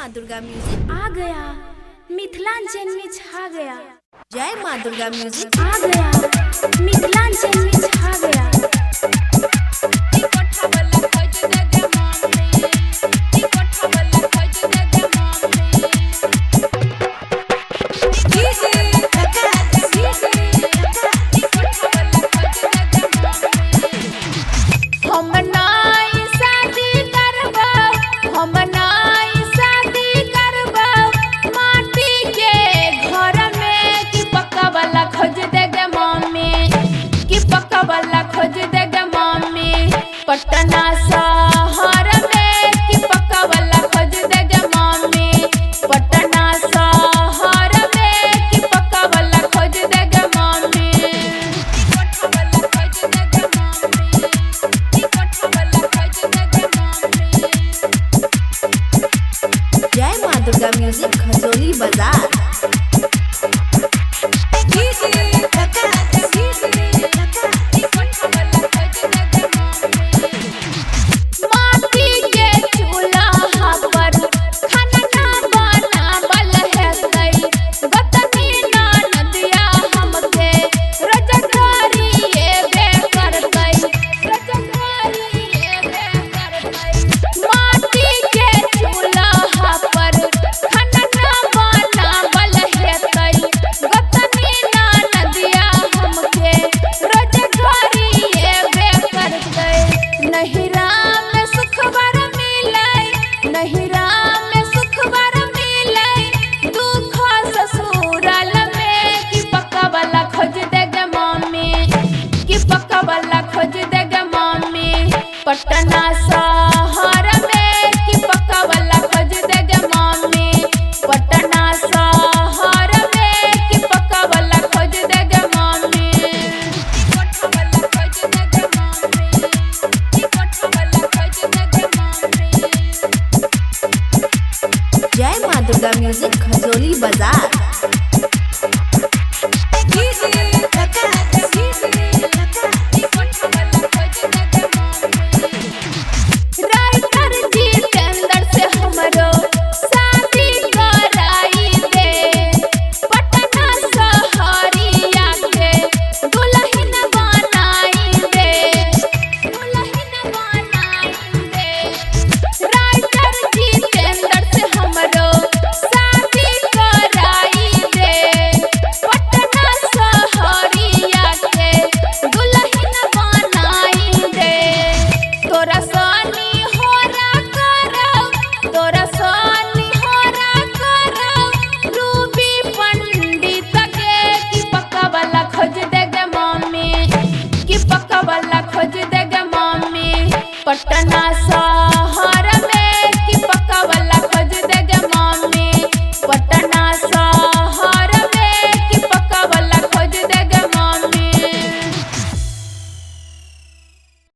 माँ दुर्गा म्यूजिक आ गया, मिथिलांचल में छा गया। जय माँ दुर्गा म्यूजिक आ गया, मिथिलांचल में छा गया। हम नाई शादी करबो, हम नाई शादी करबो माटी के घर में। कि पक्का वाला खोज दे गे मम्मी, कि पक्का वाला खोज दे गे मम्मी पटना शहर में। कि पक्का वाला खोज दे गे मम्मी पटना शहर में। कि पक्का वाला खोज दे गे मम्मी। जय माँ दुर्गा म्यूजिक खजोली बाजार। माटी के चूल्हा पर खाना ना बनावल हेतै, गोतनी ननदिया हमके रजगारिये बे करतै, रजगारिये बे करतै। माटी के चूल्हा पर खाना ना बनावल हेतै, गोतनी ननदिया हमके रजगारिये बे करतै। नहिरा में सुखवर मिलै, नहिरा में सुखवर मिलै दुख ससुराल में। कि पक्का वाला खोज दे गे मम्मी, कि पक्का वाला खोज दे गे मम्मी पटना शहर में। कि पक्का वाला खोज दे गे मम्मी पटना शहर में। कि पक्का वाला खोज दे गे मम्मी। जय माँ दुर्गा म्यूजिक खजोली बाजार।